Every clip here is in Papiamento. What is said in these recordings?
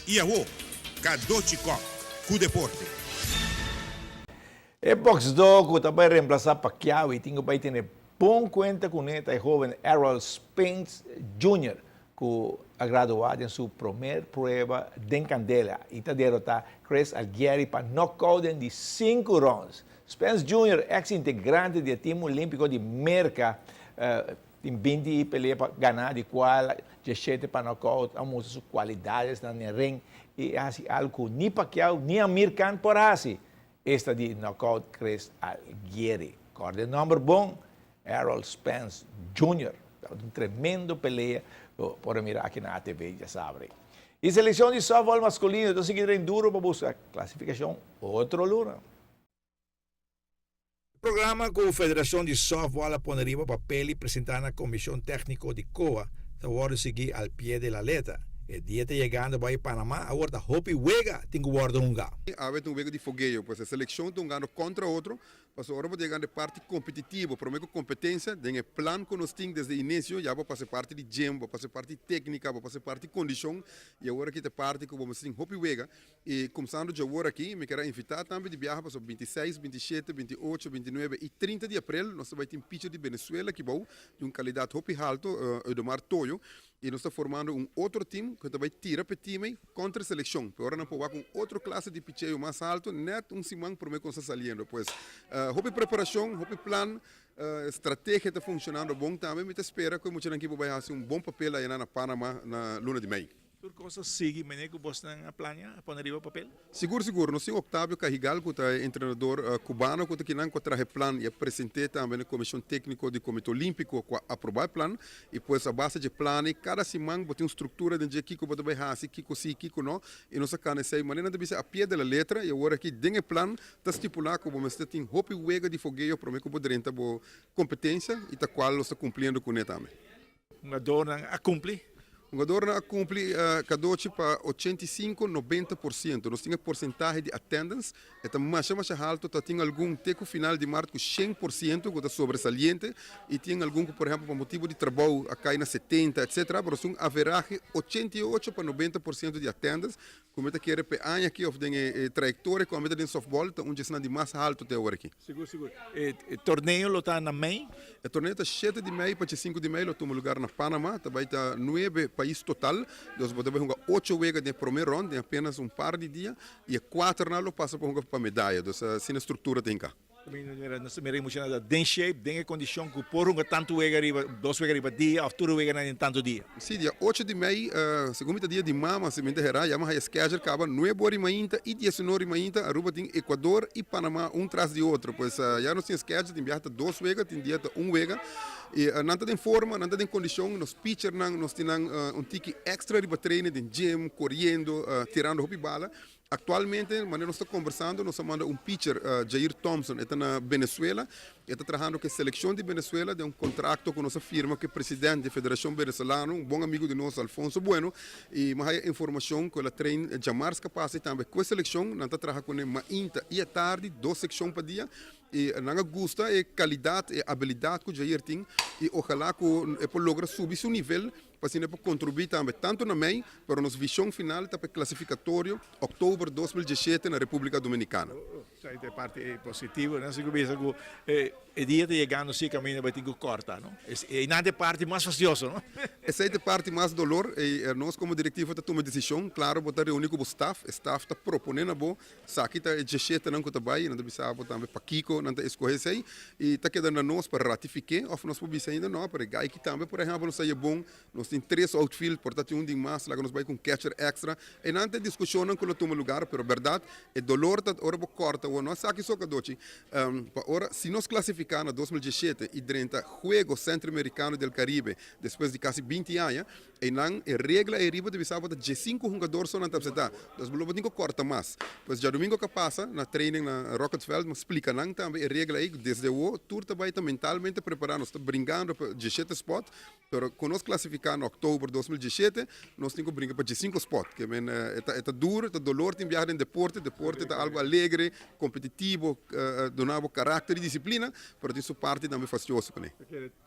I awo, Cadochi Kock ku deporte. E boxdó ku ta bai remplasá Pacquiao i tin ku bai tene bon kuenta kuné ta e hóben Errol Spence Junior ku a graduá den su promer prueba den kandela i ta derotá Chris Algieri pa nòkout den di sinku rounds. Spence Junior, eks integrante di e tim olímpiko di Merka, Tin 20 pelea pa gana, di cual 17 pa knockout. A mustra su cualidadesnan den ring y a haci algo cu ni Pacquiao ni Amir Khan por haci, esta di knockout Chris Algieri. Corda e nomber bon, Errol Spence Junior. Tabata un tremendo pelea cu por a mira aki na ATV djasabra. Y seleccion di softball masculino ta sigui train duro pa busca clasificacion otro luna. Programa ku Federashon di Sòftbòl a pone riba papel i presentá na Komishon Tékniko di COA ta wòrdu siguí al pie de la letra. E dia ta yegando bai Panamá, awor ta hopi wega tin ku wòrdu hungá. Awe ta un wega di fogeo, pues e selekshon ta hungando kontra otro, pasobra ora bo ta yegando e parti kompetitivo, promé ku kompetensia, den e plan ku nos tin desde inisio, ya bo pasa e parti di gym, bo pasa e parti téknika, bo pasa e parti kondishon, i awor aki ta e parti ku bo mester tin hopi wega. I kumsando dje wor aki, mi kier a invitá tambe di biaha pasobra 26, 27, 28, 29 i 30 di aprel nos ta bai tin picher di Venezuela aki bou di un kalidat hopi haltu, Eudomar Toyo, i nos ta formando un otro tim ku ta bai tira p'e tim ei kontra selekshon. P'e ora nan por wak un otro klase di picheo mas haltu nèt un siman promé ku nos ta saliendo. Pues hopi preparashon, hopi plan, strategia ta funshonando bon tambe. Mi ta spera ku e muchanan aki por bai hasi un bon papel ayanan na Panama na luna di mei. Tur kos a sigui manera ku bosnan a plania, a pone riba papel? Sigur, sigur. Nos tin Octavio Cajigal ku ta e entrenador kubano ku ta kinan ku a traha e plan i a present'é tambe na e komishon tékniko di Komite Olímpiko ku a aprobá e plan. I pues a base dje plan ei kada siman bo tin un struktura den dje kiko bo ta bai hasi, kiko si, kiko no. I nos a kana esei manera nan ta bisa a pie de la letra i awor aki den e plan ta stipulá ku bo mester tin hopi wega di fogeo promé ku bo drenta bo kompetensia i ta kual nos ta kumpliendo kuné tambe. Hungadornan a kumpli. Hungadornan a kumpli kadochi pa 85, 90%. Nos tin e porsentahe di attendance, e ta masha masha haltu, ta tin algun te ku final di mart ku 100% ku ta sobresaliente i tin algun ku por ehèmpel pa motibu di trabou a kai na 70 etcetera, pero nos tin un averahe 88 pa 90% di attendance Ku mi ta kere p'e aña aki òf den e trayektoria ku ami ta den sòftbòl ta un dje esnan di mas haltu te awor aki. Sigur, sigur. E torneo lo ta na mei? E torneo ta 7 di mei pa dje 5 di mei lo tuma lugar na Panama. Ta bai ta nuebe pais total. Dus bo ta bai hunga ocho wega den e promé rònt den apenas un par di dia i e kuaternan lo pasa pa hunga pa medaya. Dus asina e struktura ta hinká. Nos ta mira e muchanan ta den shape, den e kondishon ku por hunga tantu wega riba, dos wega riba dia òf tur e weganan den tantu dia. Sí, dia 8 di mei, segun mi ta dia di mama, si mi ta hera, ya mi haya schedule kaba nuebe ora i mainta i diesinora i mainta, Aruba tin Ecuador i Panama un tras di otro. Pues ya nos tin schedule, tin biaha ta dos wega, tin dia ta un wega. I nan ta den forma, nan ta den kondishon, nos pitchernan, nos tin nan un tiki extra riba training den gym, koriendo, tirando hopi bala. Actualmente, manera nos ta conversando, nos a manda un pitcher, Jair Thompson, e ta na Venezuela, e ta trahando cu e seleccion di Venezuela den un contracto cu nos a firma cu e president di e Federacion Venezolano, un bon amigo di nos, Alfonso Bueno, y mi a haya informacion cu el a train djamars capaz y tambe cu e seleccion, nan ta traha cune mainta y atardi, dos seccion pa dia, y nan a gusta e calidad, e habilidad cu Jair tin, y ojalá cu e por logra subi su nivel Pa asina por contribuí tambe tanto na mei, pero nos vision final ta pa e clasificatorio october 2017 na Republica Dominicana. Esei ta e parti positivo, no? Así cu bisa cu e dia ta yegando si caminda bay tin cu corta, no? Einan ta e parti mas fastioso, no? Esei ta e parti mas dolor y nos como directiva ta tuma e decision. Claro bo ta reuni cu bo staff, e staff ta propone na bo. Esaki ta e dieshetenan ku ta bai i nan ta bisa bo tambe pakiko nan ta eskohe esei i ta keda na nos pa ratifik'é òf nos por bisa ainda no, pero e gai aki tambe por ehèmpel nos ta haña bon, nos tin tres outfield, por ta tin un di mas, laga nos bai ku un catcher èkstra. Einan ta e diskushonnan ku lo tuma lugar, pero bèrdat e dolor ta ora bo kòrta awor, no esaki so Kadochi, pa ora si nos klasifiká na 2017 i drenta Juego Centroamericano del Caribe despues di kasi 20 aña, Einan e regla ei riba ta bisa bo ta 15 hungador so nan ta acepta. Dus bo lo bo tin ku korta mas. Pues djadumingo ka pasa na training na Rocketsveld mi splika nan tambe e regla ei desde awo tur ta bai ta mentalmente prepara nos ta bringando pa 17 spot pero ku nos klasifika na oktober 2017 nos tin ku bringa pa 15 spot ke men e ta e ta duro e ta dolor tin biaha den deporte deporte ta algo alegre kompetitivo duna bo karakter i disiplina pero tin su parti tambe fastioso kuné.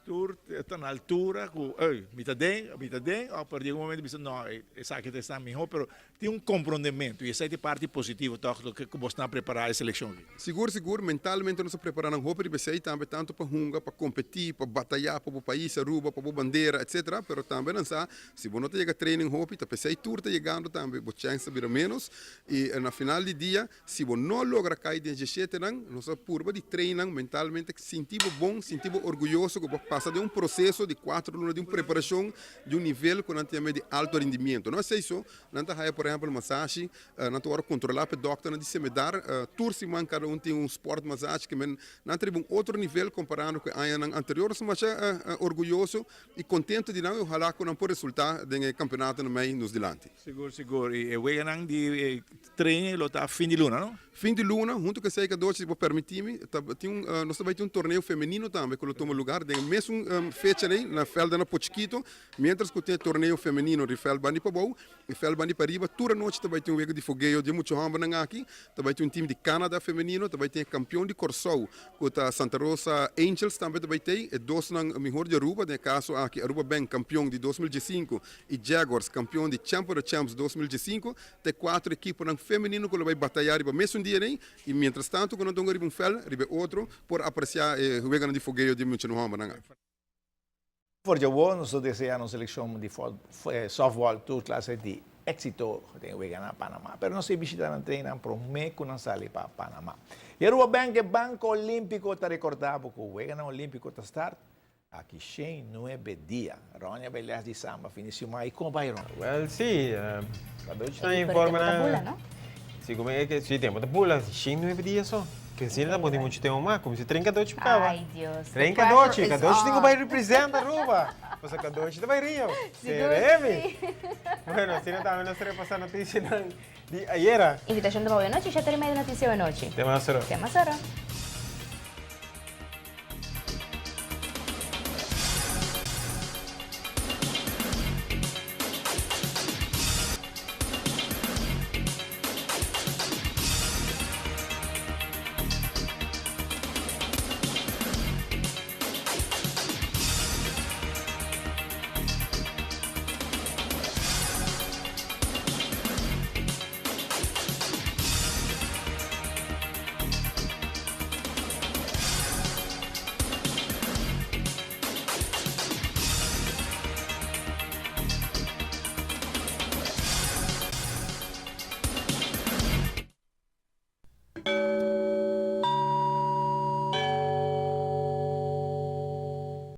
Tur ta na altura ku, ey, mi ta den, mi ta den. training, of pero yega un momento bisa no, esaki ta esnan miho, pero tin un comprondemento y esai ta e parti positivo toch loke cu bosnan a prepara e seleccion aki. Sigur, sigur, mentalmente nos a prepara nan hopi riba esei tambe, tanto pa hunga, pa competi, pa bataya pa bo pais Aruba, pa bo bandera, etc. Pero tambe nan sa, si bo no ta yega training hopi, ta pesei tur ta yegando tambe, bo chance ta bira menos y na final di dia, Si bo no logra kai den djeshetenan, nos a purba di train nan mentalmente, sinti bo bon, sinti bo orguyoso ku bo a pasa den un proseso di kuater luna di un preparashon di un nivel ku nan ta yama di alto rendimiento. No esei so, nan ta haya por ehèmpel masashi, nan ta wòrdu kontrolá pa e dòkternan di Semedar, tur siman kada un tin un sport masashi ke men nan ta riba un otro nivel komparando ku e añanan anterior. Nos ta masha orguyoso i kontento di nan i ohalá ku nan por resultá den e kampeonatonan mei nos dilanti. Sigur, sigur. I e weganan di Training lo ta fin di luna, no? Fin di luna, hunto cu esey Cadochi, si bo permiti mi, ta tin un, nos ta bay tin un torneo femenino tambe cu lo tuma lugar den e mesun fecha ey na veld na Pochiquito, mientras cu tin e torneo femenino ri veld bandi pabou y veld bandi pariba, tur anochi ta bay tin un wega di fogeo di e mucha hombernan aki, ta bay tin un team di Canada femenino, ta bay tin e campeon di Corsou cu ta Santa Rosa Angels tambe ta bay tey, e dosnan mihor di Aruba, den e caso aki Aruba Bank campeon di 2015 y Jaguars campeon di Champ of the Champs 2015, Ta e kuater ekiponan femenino ku lo bai batayá riba mesun dia ei i miéntras tantu ku nan ta hunga riba un fèl, riba e otro por apresiá e weganan di fogeo di e muchanan hòmbernan aki. For djawo nos ta deseá nos selekshon di sòftbòl tur klase di éksito den e weganan na Panamá. Pero nos ta bishita nan treinnan promé ku nan sali pa Panamá. I Aruba Bank, e banko olímpiko ta rekordá bo ku weganan olímpiko ta start Aki shen nuebe dia. Ronnie a bai les di samba fin di siman. I kon bai Ronnie? Wel si, Cadochi ta informa na. Pero tempo ta bula, no? Si, como e ke, si tempo ta bula, shen nuebe dia so. Ke asina ta bon tin mucho tempo mas, como si tren Cadochi por caba. Ay Dios, the Tren pressure Cadochi, is Cadochi tin cu on. bai represent Aruba. Pasobra Cadochi ta bai Rio. Sigur Seremi. si. Bueno, asina tambe nos ta repasa noticianan di ayera. Invitacion ta pa awe nochi, shete y media noticia awe nochi. Te mas ora. Te mas ora.